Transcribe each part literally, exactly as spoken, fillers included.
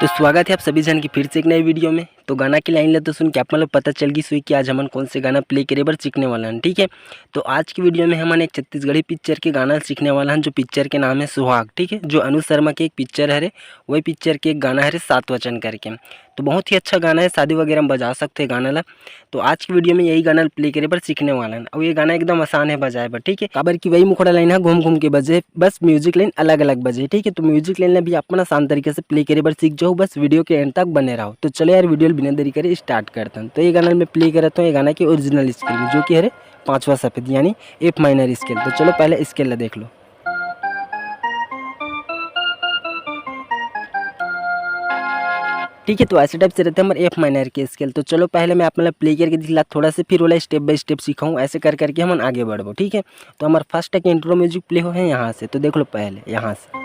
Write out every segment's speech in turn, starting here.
तो स्वागत है आप सभी झन के फिर से एक नए वीडियो में। तो गाना की लाइन ला तो सुन के आप मन ला पता चल गिस होही कि आज हमन कौन से गाना प्ले करे बर सीखने वाला हन, ठीक है। तो आज की वीडियो में हमन एक छत्तीसगढ़ी पिक्चर के गाना सीखने वाला हन, जो पिक्चर के नाम है सुहाग, ठीक है, जो अनुज शर्मा के एक पिक्चर हरे, वही पिक्चर के एक गाना हरे सात वचन करके। तो बहुत ही अच्छा गाना है, शादी वगैरह में बजा सकते हैं गाना ला। तो आज की वीडियो में यही गाना प्ले करे बर सीखने वाला हन। अउ ये गाना एकदम आसान है बजाए बर, ठीक है, काबर कि वही मुखड़ा लाइन है घूम घूम के बजे, बस म्यूजिक लाइन अलग अलग बजे, ठीक है। तो म्यूजिक लाइन ला भी आप मन आसान तरीके से प्ले करे बर सीख जाओ, बस वीडियो के एंड तक बने रहो। तो चलो यार, वीडियो ला बिना देरी करे स्टार्ट करते हैं। तो ये गाना मैं प्ले करता हूँ, ये गाना के ओरिजिनल स्केल में, जो कि हरे पाँचवा सफेद यानी एफ माइनर स्केल। तो चलो पहले स्केल ला देख लो। ठीक है, तो ऐसे टाइप से रहते हैं हमारे एफ माइनर के स्केल। तो चलो पहले मैं आप मतलब प्ले करके दिखला थोड़ा से, फिर वाला स्टेप बाय स्टेप सिखाऊँ, ऐसे कर करके हमन आगे बढ़बो, ठीक है। तो हमारे फर्स्ट एक इंट्रो म्यूजिक प्ले हो है यहाँ से, तो देख लो पहले यहाँ से।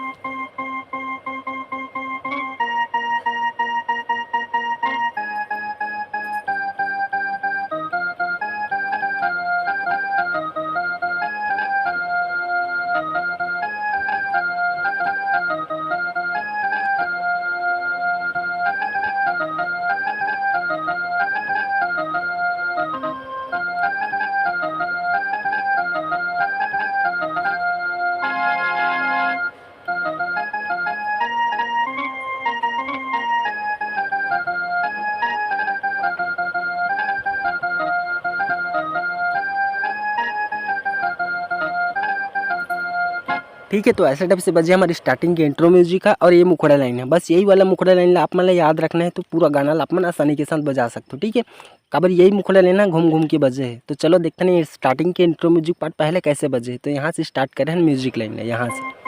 ठीक है, तो ऐसे टाइप से बजे हमारी स्टार्टिंग के इंट्रो म्यूजिक है और ये मुखड़ा लाइन है। बस यही वाला मुखड़ा लाइन ला आप मन ला याद रखना है, तो पूरा गाना ला आप मन आसानी के साथ बजा सकते हो, ठीक है। काबर यही मुखड़ा लाइन ना घूम घूम के बजे है। तो चलो देखते हैं स्टार्टिंग के इंट्रो म्यूजिक पार्ट पहले कैसे बजे है। तो यहाँ से स्टार्ट करें म्यूजिक लाइन ला, यहाँ से।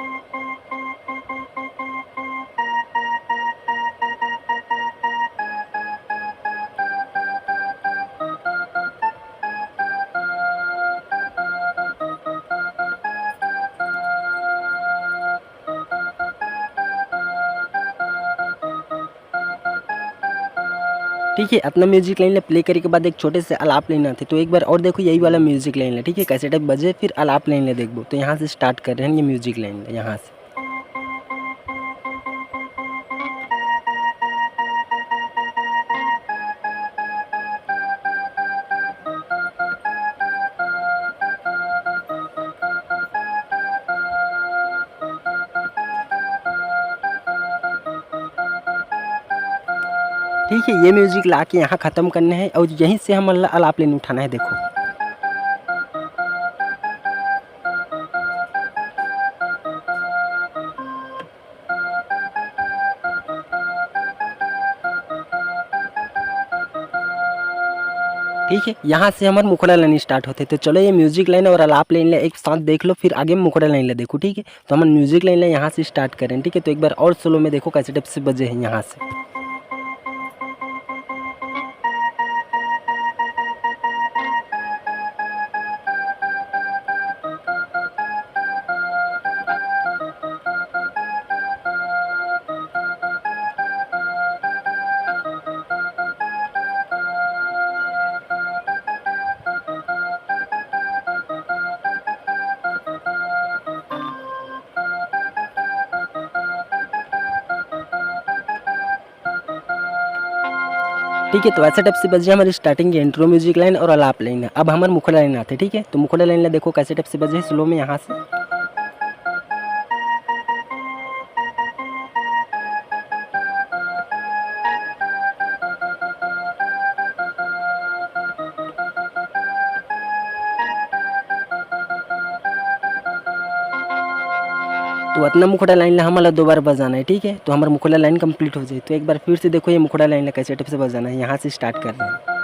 ठीक है, अतना म्यूजिक लाइन ला प्ले करे के बाद एक छोटे से अलाप लाइन आथे, तो एक बार और देखो यही वाला म्यूजिक लाइन ला, ठीक है, कैसे टाइप बजे, फिर अलाप लाइन ला देखबो। तो यहाँ से स्टार्ट कर रहे हैं ये म्यूजिक लाइन ला, यहाँ से। ठीक है, ये म्यूजिक ला के यहाँ खत्म करना है और यहीं से हमन ला अलाप लाइन उठाना है। देखो, ठीक है, यहाँ से हमार मुखड़ा लाइन स्टार्ट होथे। तो चलो ये म्यूजिक लाइन और अलाप लाइन ला एक साथ देख लो, फिर आगे मुखड़ा लाइन ला देखो, ठीक है। तो हमन म्यूजिक लाइन ला यहाँ से स्टार्ट करें, ठीक है। तो एक बार और स्लो में देखो कैसे टाइप से बजे हैं यहाँ से। ठीक है, तो ऐसे टाइप से बजे हमारी स्टार्टिंग के इंट्रो म्यूजिक लाइन और अलाप लाइन। अब हमार मुखड़ा लाइन आथे, ठीक है। तो मुखड़ा लाइन ला देखो कैसे टाइप से बजे स्लो में यहाँ से। तो अतना मुखड़ा लाइन ला हमन ला दो बार बजाना है, ठीक है। तो हमार मुखड़ा लाइन कंप्लीट हो जाए। तो एक बार फिर से देखो ये मुखड़ा लाइन ला कैसे टाइप से बजाना है, यहाँ से स्टार्ट कर रहे हैं।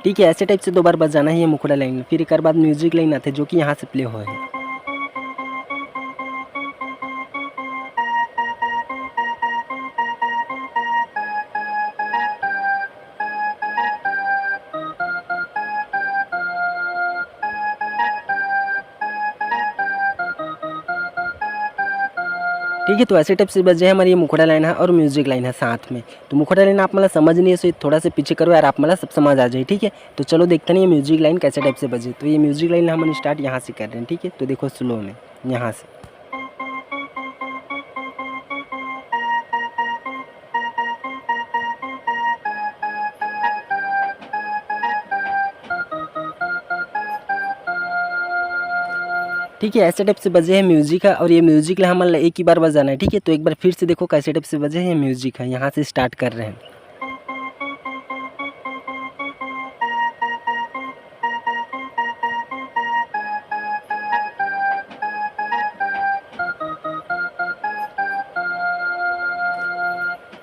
ठीक है, ऐसे टाइप से दो बार बजाना है ये मुखड़ा लाइन। फिर एक बाद म्यूजिक लाइन आते, जो कि यहाँ से प्ले हो है। ठीक है, तो ऐसे टाइप से बजे हमारी ये मुखड़ा लाइन है और म्यूजिक लाइन है साथ में। तो मुखड़ा लाइन आप मतलब समझ नहीं है, सो थोड़ा सा पीछे करो यार, आप मतलब सब समझ आ जाए। ठीक है, तो चलो देखते हैं ये म्यूजिक लाइन कैसे टाइप से बजे। तो ये म्यूजिक लाइन हम स्टार्ट यहाँ से कर रहे हैं। ठीक है, तो देखो स्लो में यहाँ से। ठीक है, ऐसे टाइप से बजे है म्यूजिक है और ये म्यूजिक ला हमन ला एक ही बार बजाना है। ठीक है, तो एक बार फिर से देखो कैसे टाइप से बजे है म्यूजिक है। यहाँ से स्टार्ट कर रहे हैं।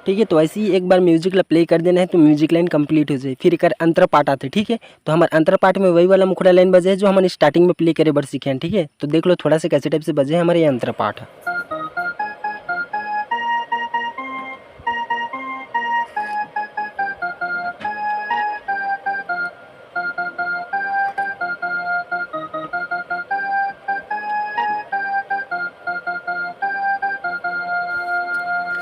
ठीक है, तो ऐसे ही एक बार म्यूजिक ला प्ले कर देना है, तो म्यूजिक लाइन कंप्लीट हो जाए। फिर एक अंतरा पाठ आते, ठीक है, तो हमारे अंतरा पाठ में वही वाला मुखड़ा लाइन बजे है जो हमन स्टार्टिंग में प्ले करे बर सीखे हैं। ठीक है, तो देख लो थोड़ा सा कैसे टाइप से बजे हमारे ये अंतरा पाठ।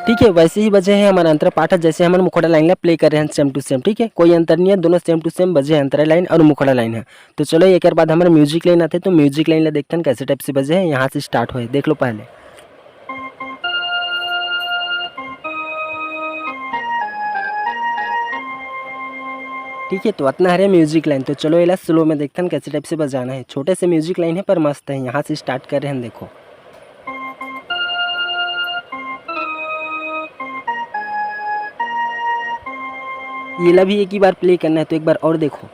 ठीक है, वैसे ही बजे है हमारा अंतरा पाठ है, जैसे हमन मुखड़ा लाइन ला प्ले कर रहे हैं सेम टू सेम। ठीक है, कोई अंतर नहीं है, दोनों सेम टू सेम बजे है, अंतरा लाइन और मुखड़ा लाइन है। तो चलो एक बाद हमारे म्यूजिक लाइन आते, तो म्यूजिक लाइन ला देखते हैं कैसे टाइप से बजे है। यहाँ से स्टार्ट हुए, देख लो पहले। ठीक है, तो इतना हरे म्यूजिक लाइन। तो चलो एला स्लो में देखते हैं कैसे टाइप से बजाना है। छोटे से म्यूजिक लाइन है पर मस्त है। यहाँ से स्टार्ट कर रहे हैं, देखो। ये ला भी एक ही बार प्ले करना है, तो एक बार और देखो।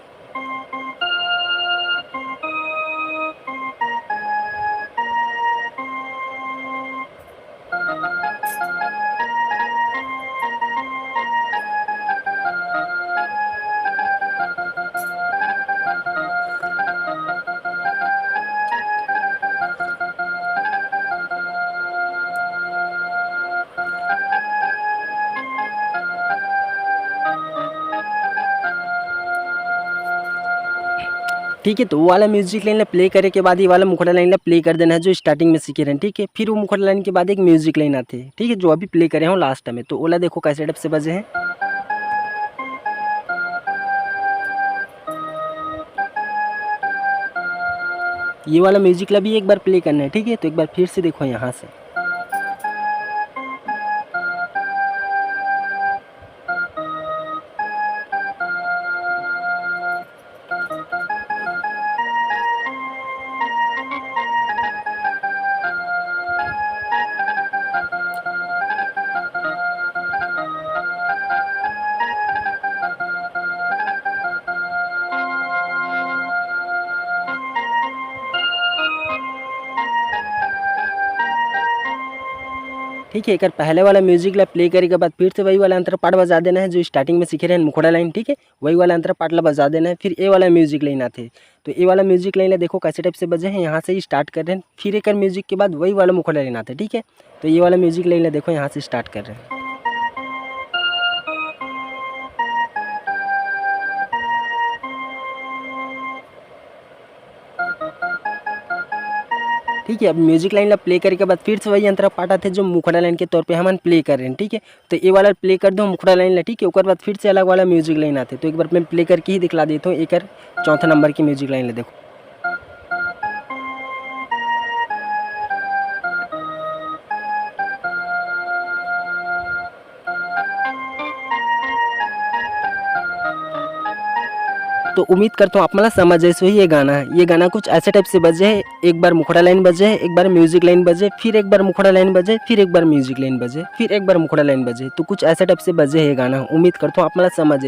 ठीक है, तो वो वाला म्यूजिक लाइन ला प्ले करे के बाद ये वाला मुखड़ा लाइन ला प्ले कर देना है, जो स्टार्टिंग में सीखे रहे हैं। ठीक है, फिर वो मुखड़ा लाइन के बाद एक म्यूजिक लाइन आते हैं, ठीक है, जो अभी प्ले करे हो लास्ट में, तो ओला देखो कैसे टाइप से बजे हैं। ये वाला म्यूजिक ला भी एक बार प्ले करना है। ठीक है, तो एक बार फिर से देखो यहाँ से। ठीक है, एक पहले वाला म्यूजिक ला प्ले करे के बाद फिर से वही वाला अंतर पार्ट बजा देना है, जो स्टार्टिंग में सीखे रहे हैं, मुखड़ा लाइन। ठीक है, वही वाला अंतर पार्ट ला बजा देना है। फिर ए वाला म्यूजिक लाइन आते, तो ए वाला म्यूजिक लाइन ला देखो कैसे टाइप से बजे हैं। यहाँ से ही स्टार्ट कर रहे हैं, फिर एक म्यूजिक के बाद वही वाला मुखड़ा लाइन आते। ठीक है, तो ये वाला म्यूजिक लाइन ला देखो, यहाँ से स्टार्ट कर रहे हैं। ठीक है, अब म्यूजिक लाइन ला प्ले करे के बाद फिर से वही अंतरा पाठ आते, जो मुखड़ा लाइन के तौर पे हमन प्ले कर रहे हैं। ठीक है, तो ये वाला प्ले कर दो मुखड़ा लाइन ला। ठीक है, ओकर बाद फिर से अलग वाला म्यूजिक लाइन आते, तो एक बार मैं प्ले करके ही दिखला देता हूँ एक चौथा नंबर की म्यूजिक लाइन ला। देखो, तो उम्मीद करता हूँ आप मन ला समझ आइस होही ये गाना। ये गाना कुछ ऐसे टाइप से बजे है, एक बार मुखड़ा लाइन बजे, एक बार म्यूजिक लाइन बजे, फिर एक बार मुखड़ा लाइन बजे, फिर एक बार म्यूजिक लाइन बजे, फिर एक बार मुखड़ा लाइन बजे। तो कुछ ऐसे टाइप से बजे है ये गाना। उम्मीद करता हूँ आप मन ला समझ आइस।